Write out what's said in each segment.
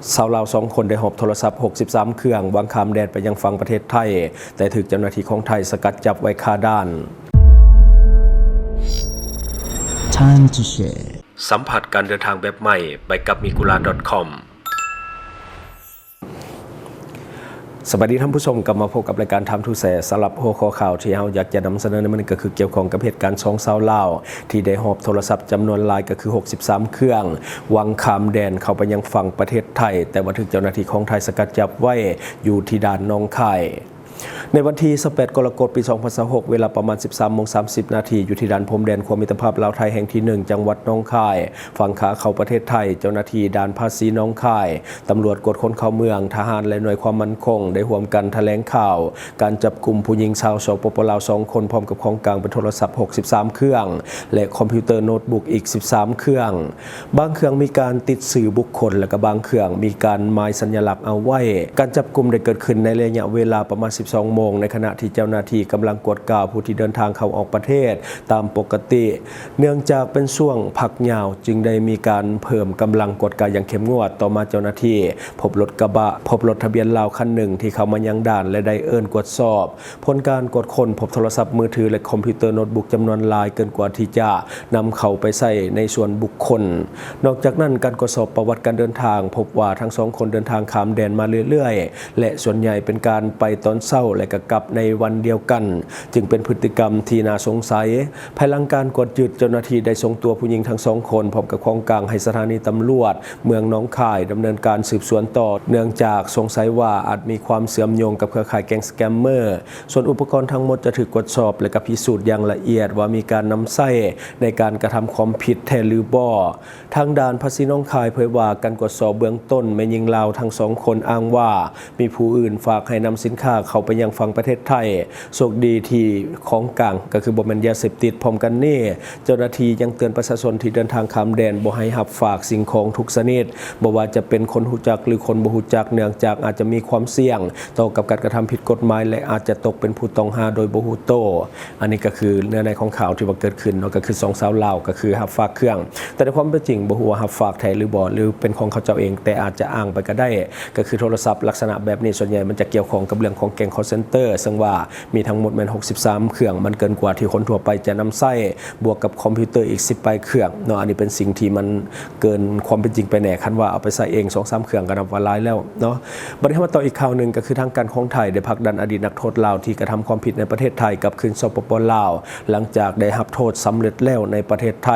ຊາວລາວສອງຄົນໄດ້ຮອບໂທລະສັບຫົກສິບສາມເຄື່ອງ ຫວ່າງຂ້າມແດນໄປຍັງຝັ່ງປະເທດໄທ, ແຕ່ຖືກເຈົ້າໜ້າທີ່ຂອງໄທສະກັດຈັບໄວ້ຄາດ່ານ. Time to Share ສຳຜັດການເດີນທາງແບບໃໝ່ ໄປກັບ migura.com. ສະບາຍດີທ່ານຜູ້ຊົມ, ກັບມາພົບກັບລາຍການ Time to Share. ສຳລັບຫົວຂໍ້ຂ່າວທີ່ເຮົາຢາກຈະນຳສະເໜີໃນມື້ນີ້ ກໍຄືກ່ຽວຂ້ອງກັບເຫດການສອງຊາວລາວ ທີ່ໄດ້ຮອບໂທລະສັບຈຳນວນຫຼາຍ ກໍຄືຫົກສິບສາມເຄື່ອງ ຫວ່າງຂ້າມແດນເຂົ້າໄປຍັງຝັ່ງປະເທດໄທ, ແຕ່ວ່າຖືກເຈົ້າໜ້າທີ່ຂອງໄທສະກັດຈັບໄວ້ຢູ່ທີ່ດ່ານໜອງຄາຍ. ໃນວັນທີຊາວແປດ ກໍລະກົດ ປີສອງພັນຊາວຫົກ ເວລາປະມານສິບສາມໂມງສາມສິບນາທີ ຢູ່ທີ່ດ່ານພົມແດນຂົວມິດຕະພາບລາວໄທແຫ່ງທີໜຶ່ງ ຈັງຫວັດໜອງຄາຍ, ຝັ່ງຂາເຂົ້າປະເທດໄທ, ເຈົ້າໜ້າທີ່ດ່ານພາສີໜອງຄາຍ, ຕຳຫຼວດກວດຄົນເຂົ້າເມືອງ, ທະຫານ ແລະ ໜ່ວຍຄວາມໝັ້ນຄົງ ໄດ້ຮ່ວມກັນຖະແຫຼງຂ່າວ ການຈັບກຸມຜູ້ຍິງຊາວ ສປປ ລາວ ສອງຄົນ ພ້ອມກັບຂອງກາງເປັນໂທລະສັບຫົກສິບສາມເຄື່ອງ ແລະ ຄອມພິວເຕີໂນ້ດບຸກອີກສິບສາມເຄື່ອງ. ບາງເຄື່ອງມີການຕິດຊື່ບຸກຄົນ ແລະ ກະບາງເຄື່ອງມີການໝາຍສັນຍະລັກເອົາໄວ້. ການຈັບກຸມໄດ້ເກີດຂຶ້ນໃນໄລຍະເວລາປະມານສິບສອງໂມງ ໃນຂະນະທີ່ເຈົ້າໜ້າທີ່ກຳລັງກວດກາຜູ້ທີ່ເດີນທາງເຂົ້າອອກປະເທດຕາມປົກກະຕິ. ເນື່ອງຈາກເປັນຊ່ວງພັກຍາວ ຈຶ່ງໄດ້ມີການເພີ່ມກຳລັງກວດກາຢ່າງເຂັ້ມງວດ. ຕໍ່ມາເຈົ້າໜ້າທີ່ພົບລົດກະບະ, ພົບລົດທະບຽນລາວຄັນໜຶ່ງທີ່ເຂົ້າມາຍັງດ່ານ ແລະ ໄດ້ເອີ້ນກວດສອບ. ຜົນການກວດຄົ້ນພົບໂທລະສັບມືຖື ແລະ ຄອມພິວເຕີໂນ້ດບຸກຈຳນວນຫຼາຍເກີນກວ່າທີ່ຈະນຳເຂົ້າໄປໃຊ້ໃນສ່ວນບຸກຄົນ. ນອກຈາກນັ້ນ, ການກວດສອບປະຫວັດການເດີນທາງ ພົບວ່າທັງສອງຄົນເດີນທາງຂ້າມແດນມາເລື້ອຍໆ ແລະ ສ່ວນໃຫຍ່ເປັນການໄປຕອນເຊົ້າ ແລະ ກໍກັບໃນວັນດຽວກັນ, ຈຶ່ງເປັນພຶດຕິກຳທີ່ໜ້າສົງໄສ. ພາຍຫຼັງການກວດຍຶດ, ເຈົ້າໜ້າທີ່ໄດ້ສົ່ງຕົວຜູ້ຍິງທັງສອງຄົນ ພ້ອມກັບຂອງກາງໃຫ້ສະຖານີຕຳຫຼວດເມືອງໜອງຄາຍ ດຳເນີນການສືບສວນຕໍ່, ເນື່ອງຈາກສົງໄສວ່າອາດມີຄວາມເຊື່ອມໂຍງກັບເຄືອຂ່າຍແກ້ງສະແກມເມີ. ສ່ວນອຸປະກອນທັງໝົດຈະຖືກກວດສອບ ແລະ ກະພິສູດຢ່າງລະອຽດວ່າມີການນຳໃຊ້ໃນການກະທຳຄວາມຜິດແທ້ຫຼືບໍ່. ທາງດ້ານພາສີໜອງຄາຍເຜີຍວ່າ ການກວດສອບເບື້ອງຕົ້ນ ແມ່ຍິງລາວທັງສອງຄົນອ້າງວ່າ ມີຜູ້ອື່ນຝາກໃຫ້ນຳສິນຄ້າເຂົ້າໄປຍັງຝັ່ງປະເທດໄທ. ໂຊກດີທີ່ຂອງກາງກໍຄືບໍ່ແມ່ນຢາເສບຕິດ. ພ້ອມກັນນີ້, ເຈົ້າໜ້າທີ່ຍັງເຕືອນປະຊາຊົນທີ່ເດີນທາງຂ້າມແດນບໍ່ໃຫ້ຮັບຝາກສິ່ງຂອງທຸກຊະນິດ, ບໍ່ວ່າຈະເປັນຄົນຮູ້ຈັກ ຫຼື ຄົນບໍ່ຮູ້ຈັກ, ເນື່ອງຈາກອາດຈະມີຄວາມສ່ຽງຕໍ່ກັບການກະທຳຜິດກົດໝາຍ ແລະ ອາດຈະຕົກເປັນຜູ້ຕ້ອງຫາໂດຍບໍ່ຮູ້ໂຕ. ອັນນີ້ກໍຄືເນື້ອໃນຂອງຂ່າວທີ່ວ່າເກີດຂຶ້ນເນາະ, ກໍຄືສອງຊາວລາວ ກໍຄືຮັບຝາກເຄື່ອງ, ແຕ່ໃນຄວາມເປັນຈິງບໍ່ຮູ້ວ່າຮັບຝາກແທ້ຫຼືບໍ່ ຫຼື ເປັນຂອງເຂົາເຈົ້າເອງ, ແຕ່ອາດຈະອ້າງໄປກໍໄດ້. ກໍຄືໂທລະສັບລັກສະນະແບບນີ້ ສ່ວນໃຫຍ່ມັນຈະກ່ຽວຂ້ອງກັບເລື່ອງຂອງແກ້ງ call center ເຊິ່ງວ່າມີທັງໝົດແມ່ນຫົກສິບສາມເຄື່ອງ, ມັນເກີນກວ່າທີ່ຄົນທົ່ວໄປຈະນຳໃຊ້, ບວກກັບຄອມພິວເຕີອີກສິບປາຍເຄື່ອງເນາະ. ອັນນີ້ເປັນສິ່ງທີ່ມັນເກີນຄວາມເປັນຈິງໄປແດ່, ຄັນວ່າເອົາໄປໃຊ້ເອງສອງສາມເຄື່ອງກໍນັບວ່າຫຼາຍແລ້ວເນາະ. ບັດນີ້ເຮົາມາຕໍ່ອີກຂ່າວໜຶ່ງ, ກໍຄືທາງການຂອງໄທໄດ້ຜັກດັນອະດີດນັກໂທດລາວທີ່ກະທຳຄວາມຜິດໃນປະເທດໄທກັບຄືນ ສປປ ລາວ ຫຼັງຈາກໄດ້ຮັບໂທດສຳເລັດແລ້ວໃນປະເທດໄທ.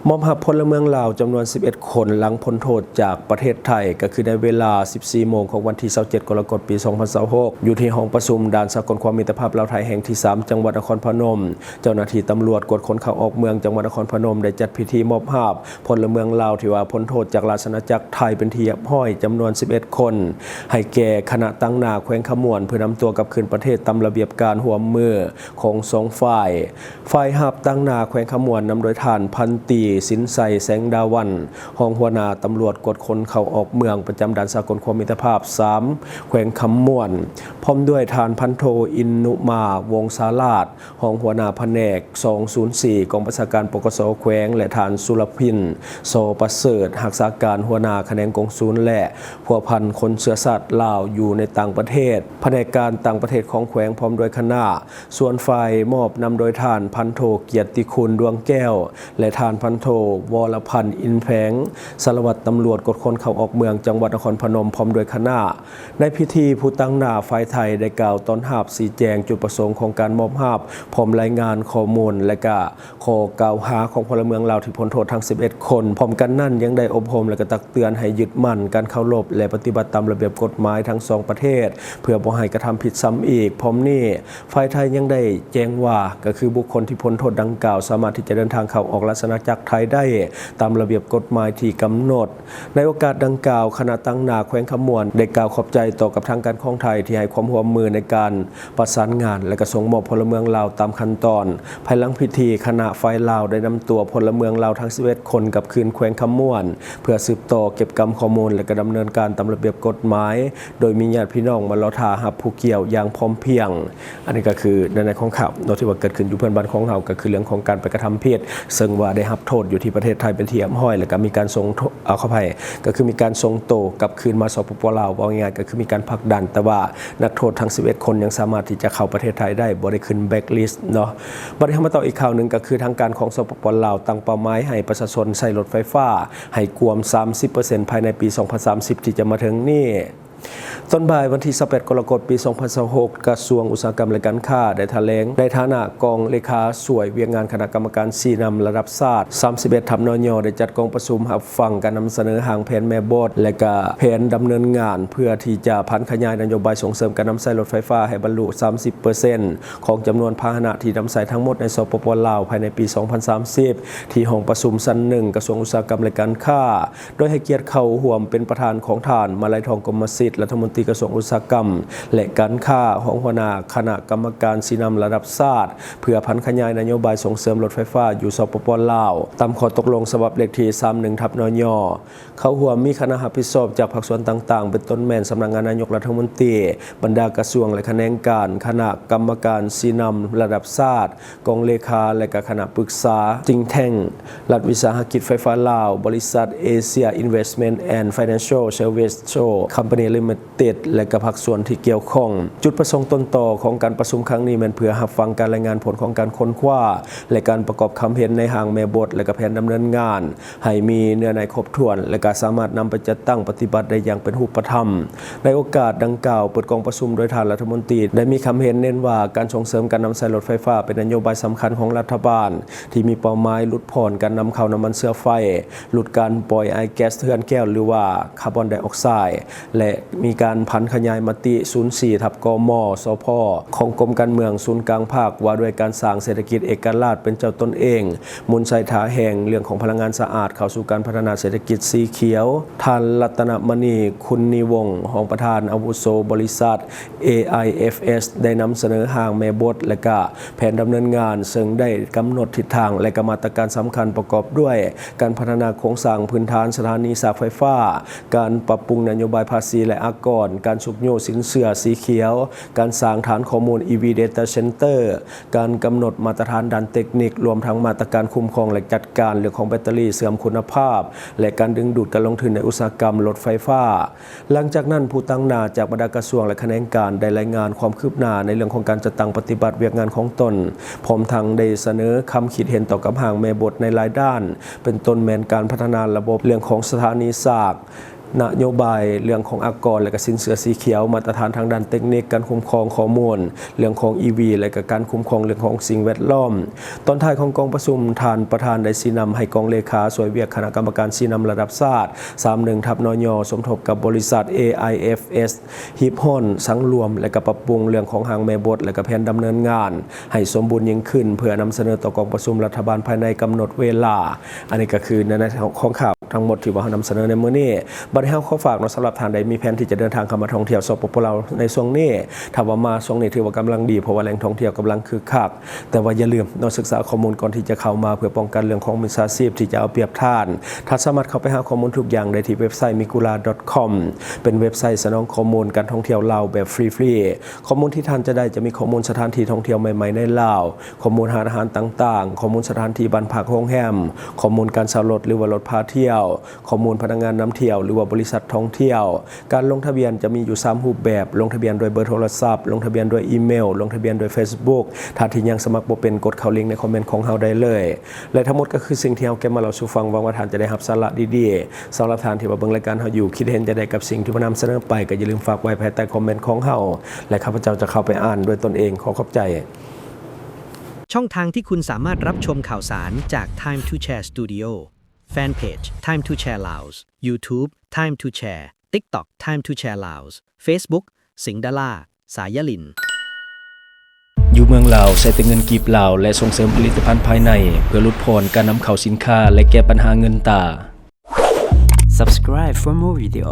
ມອບຮັບພົນລະເມືອງລາວຈຳນວນສິບເອັດຄົນ ຫຼັງພົ້ນໂທດຈາກປະເທດໄທ, ກໍຄືໃນເວລາສິບສີ່ໂມງຂອງວັນທີຊາວເຈັດ ກໍລະກົດ ປີສອງພັນຊາວຫົກ ຢູ່ທີ່ຫ້ອງປະຊຸມດ່ານສາກົນຂວາມມິດຕະພາບລາວໄທແຫ່ງທີສາມ ຈັງຫວັດນະຄອນພະນົມ. ເຈົ້າໜ້າທີ່ຕຳຫຼວດກວດຄົນເຂົ້າອອກເມືອງຈັງຫວັດນະຄອນພະນົມ ໄດ້ຈັດພິທີມອບຮັບ ພົນລະເມືອງລາວທີ່ວ່າພົ້ນໂທດຈາກລາຊະອານາຈັກໄທເປັນທີ່ຮຽບຮ້ອຍ ຈຳນວນສິບເອັດຄົນ ໃຫ້ແກ່ຄະນະຕາງໜ້າແຂວງຄຳມ່ວນ ເພື່ອນຳຕົວກັບຄືນປະເທດຕາມລະບຽບການຮ່ວມມືຂອງສອງຝ່າຍ. ຝ່າຍຮັບຕາງໜ້າແຂວງຄຳມ່ວນ ນຳໂດຍທ່ານພັນຕີ ສິນໄຊ ແສງດາວັນ ຮອງຫົວໜ້າຕຳຫຼວດກວດຄົນເຂົ້າອອກເມືອງ ປະຈຳດ່ານສາກົນຂວາມມິດຕະພາບສາມ ແຂວງຄຳມ່ວນ, ພ້ອມດ້ວຍທ່ານພັນໂທ ອິນນຸມາ ວົງສາລາດ ຮອງຫົວໜ້າພະແນກສອງສູນສີ່ ກອງບັນຊາການ ປກສ ແຂວງ ແລະ ທ່ານ ສຸລະພິນ ສໍປະເສີດ ຮັກສາການຫົວໜ້າຂະແໜງກົງສູນ ແລະ ພົວພັນຄົນເຊື້ອຊາດລາວຢູ່ໃນຕ່າງປະເທດ ພະແນກການຕ່າງປະເທດຂອງແຂວງ ພ້ອມດ້ວຍຄະນະ. ສ່ວນຝ່າຍມອບນຳໂດຍທ່ານພັນໂທ ກຽດຕິຄຸນ ດວງແກ້ວ ແລະ ທ່ານພັນໂທ ວໍລະພັນ ອິນແພງ ສາລະວັດຕຳຫຼວດກວດຄົນເຂົ້າອອກເມືອງ ຈັງຫວັດນະຄອນພະນົມ ພ້ອມດ້ວຍຄະນະ. ໃນພິທີ, ຜູ້ຕາງໜ້າຝ່າຍໄທໄດ້ກ່າວຕ້ອນຮັບ, ຊີ້ແຈງຈຸດປະສົງຂອງການມອບຮັບ, ພ້ອມລາຍງານຂໍ້ມູນ ແລະ ກະຂໍ້ກ່າວຫາຂອງພົນລະເມືອງລາວທີ່ພົ້ນໂທດທັງສິບເອັດຄົນ. ພ້ອມກັນນັ້ນ, ຍັງໄດ້ອົບຮົມ ແລະ ກະຕັກເຕືອນໃຫ້ຍຶດໝັ້ນການເຄົາລົບ ແລະ ປະຕິບັດຕາມລະບຽບກົດໝາຍທັງສອງປະເທດ, ເພື່ອບໍ່ໃຫ້ກະທຳຜິດຊ້ຳອີກ. ພ້ອມນີ້, ຝ່າຍໄທຍັງໄດ້ແຈ້ງວ່າ, ກະຄືບຸກຄົນທີ່ພົ້ນໂທດດັ່ງກ່າວ ສາມາດທີ່ຈະເດີນທາງເຂົ້າອອກລາຊະອານາຈັກໄທໄດ້ຕາມລະບຽບກົດໝາຍທີ່ກຳນົດ. ໃນໂອກາດດັ່ງກ່າວ, ຄະນະຕາງໜ້າແຂວງຄຳມ່ວນໄດ້ກ່າວຂອບໃຈຕໍ່ກັບທາງການຂອງໄທທີ່ໃຫ້ຄວາມຮ່ວມມືໃນການປະສານງານ ແລະ ກະສົ່ງມອບພົນລະເມືອງລາວຕາມຂັ້ນຕອນ. ພາຍຫຼັງພິທີ, ຄະນະຝ່າຍລາວໄດ້ນຳຕົວພົນລະເມືອງລາວທັງສິບເອັດຄົນກັບຄືນແຂວງຄຳມ່ວນ ເພື່ອສືບຕໍ່ເກັບກຳຂໍ້ມູນ ແລະ ກະດຳເນີນການຕາມລະບຽບກົດໝາຍ, ໂດຍມີຍາດພີ່ນ້ອງມາລໍຖ້າຮັບຜູ້ກ່ຽວຢ່າງພ້ອມພຽງ. ອັນນີ້ກໍຄືໃນ ໃນຂອງຂ່າວເນາະ ທີ່ວ່າເກີດຂຶ້ນຢູ່ເພື່ອນບ້ານຂອງເຮົາ ກໍຄືເລື່ອງຂອງການໄປກະທຳຜິດ ເຊິ່ງວ່າໄດ້ຮັບໂທ ຢູ່ທີ່ປະເທດໄທເປັນທີ່ຮຽບຮ້ອຍ ແລ້ວກໍມີການສົ່ງໂຕ ເອົາ ຂໍອະໄພ ກໍຄືມີການສົ່ງໂຕກັບຄືນມາ ສປປ ລາວ ເວົ້າງ່າຍໆ ກໍຄືມີການຜັກດັນ, ແຕ່ວ່ານັກໂທດທັງສິບເອັດຄົນຍັງສາມາດທີ່ຈະເຂົ້າປະເທດໄທໄດ້ ບໍ່ໄດ້ຂຶ້ນ blacklist ເນາະ. ບັດນີ້ເຮົາມາຕໍ່ອີກຂ່າວໜຶ່ງ ກໍຄືທາງການຂອງ ສປປ ລາວ ຕັ້ງເປົ້າໝາຍໃຫ້ປະຊາຊົນໃຊ້ລົດໄຟຟ້າໃຫ້ກວມສາມສິບເປີເຊັນ ພາຍໃນປີສອງພັນສາມສິບທີ່ຈະມາເຖິງນີ້. ຕອນບ່າຍວັນທີຊາວແປດ ກໍລະກົດ ປີສອງພັນຊາວຫົກ ກະຊວງອຸດສາຫະກຳ ແລະ ການຄ້າ ໄດ້ຖະແຫຼງໃນຖານະກອງເລຂາຊ່ວຍວຽກງານຄະນະກຳມະການຊີ້ນຳລະດັບຊາດ ສາມສິບເອັດ ທັບ ນຍ ໄດ້ຈັດກອງປະຊຸມຮັບຟັງການນຳສະເໜີຮ່າງແຜນແມ່ບົດ ແລະ ກະແຜນດຳເນີນງານ ເພື່ອທີ່ຈະຜັນຂະຫຍາຍນະໂຍບາຍສົ່ງເສີມການນຳໃຊ້ລົດໄຟຟ້າໃຫ້ບັນລຸສາມສິບເປີເຊັນຂອງຈຳນວນພາຫະນະທີ່ນຳໃຊ້ທັງໝົດໃນ ສປປ ລາວ ພາຍໃນປີສອງພັນສາມສິບ ທີ່ຫ້ອງປະຊຸມຊັ້ນໜຶ່ງ ກະຊວງອຸດສາຫະກຳ ແລະ ການຄ້າ. ໂດຍໃຫ້ກຽດເຂົ້າຮ່ວມເປັນປະທານຂອງທ່ານ ມາໄລທອງ ກົມມະສິດ ລັດຖະມົນຕີກະຊວງອຸດສາຫະກຳ ແລະ ການຄ້າ, ຮອງຫົວໜ້າຄະນະກຳມະການຊີ້ນຳລະດັບຊາດ ເພື່ອຜັນຂະຫຍາຍນະໂຍບາຍສົ່ງເສີມລົດໄຟຟ້າຢູ່ ສປປ ລາວ ຕາມຂໍ້ຕົກລົງສະບັບເລກທີສາມສິບເອັດ ທັບ ນຍ. ເຂົ້າຮ່ວມມີຄະນະຮັບຜິດຊອບຈາກພາກສ່ວນຕ່າງໆ ເປັນຕົ້ນແມ່ນສຳນັກງານນາຍົກລັດຖະມົນຕີ, ບັນດາກະຊວງ ແລະ ຂະແໜງການ, ຄະນະກຳມະການຊີ້ນຳລະດັບຊາດ, ກອງເລຂາ ແລະ ກະຄະນະປຶກສາ, think tank ລັດວິສາຫະກິດໄຟຟ້າລາວ, ບໍລິສັດ Asia Investment and Financial Service Company Limited ແລະ ກະພາກສ່ວນທີ່ກ່ຽວຂ້ອງ. ຈຸດປະສົງຕົ້ນຕໍຂອງການປະຊຸມຄັ້ງນີ້ແມ່ນເພື່ອຮັບຟັງການລາຍງານຜົນຂອງການຄົ້ນຄວ້າ ແລະ ການປະກອບຄຳເຫັນໃນຮ່າງແມ່ບົດ ແລະ ກະແຜນດຳເນີນງານ ໃຫ້ມີເນື້ອໃນຄົບຖ້ວນ ແລະ ກະສາມາດນຳໄປຈັດຕັ້ງປະຕິບັດໄດ້ຢ່າງເປັນຮູບປະທຳ. ໃນໂອກາດດັ່ງກ່າວ, ເປີດກອງປະຊຸມໂດຍທ່ານລັດຖະມົນຕີໄດ້ມີຄຳເຫັນເນັ້ນວ່າ ການສົ່ງເສີມການນຳໃຊ້ລົດໄຟຟ້າເປັນນະໂຍບາຍສຳຄັນຂອງລັດຖະບານ ທີ່ມີເປົ້າໝາຍຫຼຸດຜ່ອນການນຳເຂົ້ານ້ຳມັນເຊື້ອໄຟ, ຫຼຸດການປ່ອຍອາຍແກັສເຮືອນແກ້ວ ຫຼືວ່າຄາບອນໄດອອກໄຊດ ແລະ ມີການຜັນຂະຫຍາຍມະຕິສູນສີ່ ທັບ ກມ ສພ ຂອງກົມການເມືອງສູນກາງພັກ ວ່າດ້ວຍການສ້າງເສດຖະກິດເອກະລາດເປັນເຈົ້າຕົນເອງ, ມູນໄຊທ່າແຮງ, ເລື່ອງຂອງພະລັງງານສະອາດ ເຂົ້າສູ່ການພັດທະນາເສດຖະກິດສີຂຽວ. ທ່ານ ລັດຕະນະມະນີ ຄຸນນີວົງ ຮອງປະທານອາວຸໂສບໍລິສັດ ເອໄອເອັຟເອສ ໄດ້ນຳສະເໜີຮ່າງແມ່ບົດ ແລະ ກະແຜນດຳເນີນງານ, ເຊິ່ງໄດ້ກຳນົດທິດທາງ ແລະ ກະມາດຕະການສຳຄັນປະກອບດ້ວຍ ການພັດທະນາໂຄງສ້າງພື້ນຖານສະຖານີສາກໄຟຟ້າ, ການປັບປຸງນະໂຍບາຍພາສີ ແລະ ອາກອນ, ການຊຸກຍູ້ສິນເຊື່ອສີຂຽວ, ການສ້າງຖານຂໍ້ມູນ ອີ ວີ Data Center, ການກຳນົດມາດຕະຖານດ້ານເຕັກນິກ, ລວມທັງມາດຕະການຄຸ້ມຄອງ ແລະ ຈັດການເລື່ອງຂອງແບັດເຕີຣີເສື່ອມຄຸນນະພາບ ແລະ ການດຶງດູດການລົງທຶນໃນອຸດສາຫະກຳລົດໄຟຟ້າ. ຫຼັງຈາກນັ້ນ, ຜູ້ຕາງໜ້າຈາກບັນດາກະຊວງ ແລະ ຂະແໜງການ ໄດ້ລາຍງານຄວາມຄືບໜ້າໃນເລື່ອງຂອງການຈັດຕັ້ງປະຕິບັດວຽກງານຂອງຕົນ, ພ້ອມທັງໄດ້ສະເໜີຄຳຄິດເຫັນຕໍ່ກັບຮ່າງແມ່ບົດໃນຫຼາຍດ້ານ, ເປັນຕົ້ນແມ່ນການພັດທະນາລະບົບເລື່ອງຂອງສະຖານີສາກ, ນະໂຍບາຍເລື່ອງຂອງອາກອນ ແລະ ກະສິນເຊື່ອສີຂຽວ, ມາດຕະຖານທາງດ້ານເຕັກນິກ, ການຄຸ້ມຄອງຂໍ້ມູນ, ເລື່ອງຂອງ ອີ ວີ ແລະ ກະການຄຸ້ມຄອງເລື່ອງຂອງສິ່ງແວດລ້ອມ. ຕອນທ້າຍຂອງກອງປະຊຸມ, ທ່ານປະທານໄດ້ຊີ້ນຳໃຫ້ກອງເລຂາຊ່ວຍວຽກຄະນະກຳມະການຊີ້ນຳລະດັບຊາດ ສາມສິບເອັດ ທັບ ນຍ ສົມທົບກັບບໍລິສັດ ເອໄອເອັຟເອສ ຮີບຮ້ອນ, ສັງລວມ ແລະ ກະປັບປຸງເລື່ອງຂອງຮ່າງແມ່ບົດ ແລະ ກະແຜນດຳເນີນງານໃຫ້ສົມບູນຍິ່ງຂຶ້ນ ເພື່ອນຳສະເໜີຕໍ່ກອງປະຊຸມລັດຖະບານພາຍໃນກຳນົດເວລາ. ອັນນີ້ກະຄືໃນ ໃນຂອງຂ່າວທັງໝົດທີ່ວ່າເຮົານຳສະເໜີໃນມື້ນີ້. ບັດນີ້ເຮົາຂໍຝາກເນາະ, ສຳລັບທ່ານໃດມີແຜນທີ່ຈະເດີນທາງເຂົ້າມາທ່ອງທ່ຽວ ສປປ ລາວ ໃນຊ່ວງນີ້, ຖ້າວ່າມາຊ່ວງນີ້ຖືວ່າກຳລັງດີ, ເພາະວ່າແຫຼ່ງທ່ອງທ່ຽວກຳລັງຄຶກຄັກ. ແຕ່ວ່າຢ່າລືມເນາະ, ສຶກສາຂໍ້ມູນກ່ອນທີ່ຈະເຂົ້າມາ ເພື່ອປ້ອງກັນເລື່ອງຂອງມິດສາຊີບທີ່ຈະເອົາປຽບທ່ານ. ທ່ານສາມາດເຂົ້າໄປຫາຂໍ້ມູນທຸກຢ່າງໄດ້ທີ່ເວັບໄຊ ມີກູລາ ດອດຄອມ ເປັນເວັບໄຊສະໜອງຂໍ້ມູນການທ່ອງທ່ຽວລາວແບບຟຣີໆ. ຂໍ້ມູນທີ່ທ່ານຈະໄດ້ຈະມີຂໍ້ມູນສະຖານທີ່ທ່ອງທ່ຽວໃໝ່ໆໃນລາວ, ຂໍ້ມູນຮ້ານອາຫານຕ່າງໆ, ຂໍ້ມູນສະຖານທີ່ບ້ານພັກໂຮງແຮມ, ຂໍ້ມູນການເຊົ່າລົດ ຫຼືວ່າລົດພາທ່ຽວ, ຂໍ້ມູນພະນັກງານນຳທ່ຽວ ຫຼືວ່າບໍລິສັດທ່ອງທ່ຽວ, ການລົງທະບຽນຈະມີຢູ່ສາມຮູບແບບ, ລົງທະບຽນດ້ວຍເບີໂທລະສັບ, ລົງທະບຽນດ້ວຍອີເມວ, ລົງທະບຽນດ້ວຍເຟສບຸກ. ທ່ານທີ່ຍັງສະໝັກບໍ່ເປັນ, ກົດເຂົ້າລິງໃນຄອມເມັນຂອງເຮົາໄດ້ເລີຍ. ແລະ ທັງໝົດກໍຄືສິ່ງທີ່ເຮົາເກັບມາເລົ່າສູ່ຟັງ, ຫວັງວ່າທ່ານຈະໄດ້ຮັບສາລະດີໆ. ສຳລັບທ່ານທີ່ວ່າເບິ່ງລາຍການເຮົາຢູ່, ຄິດເຫັນຈັ່ງໃດກັບສິ່ງທີ່ວ່ານຳສະເໜີໄປ, ກໍຢ່າລືມຝາກໄວ້ພາຍໃຕ້ຄອມເມັນຂອງເຮົາ ແລະ ຂ້າພະເຈົ້າຈະເຂົ້າໄປອ່ານດ້ວຍຕົນເອງ. ຂໍຂອບໃຈ. ช่องทางที่คุณสามารถรับชมข่าวสารจาก Time to Share Studio Fanpage Time to Share Laos YouTube Time to Share TikTok Time to Share Laos Facebook สิงห์ดารา สายลิน ຢູ່ເມືອງລາວໃຊ້ແຕ່ເງິນກີບລາວ ແລະ ສົ່ງເສີມຜະລິດຕະພັນພາຍໃນ ເພື່ອຫຼຸດຜ່ອນການນຳເຂົ້າສິນຄ້າ ແລະ ແກ້ບັນຫາເງິນຕາ. Subscribe for more video.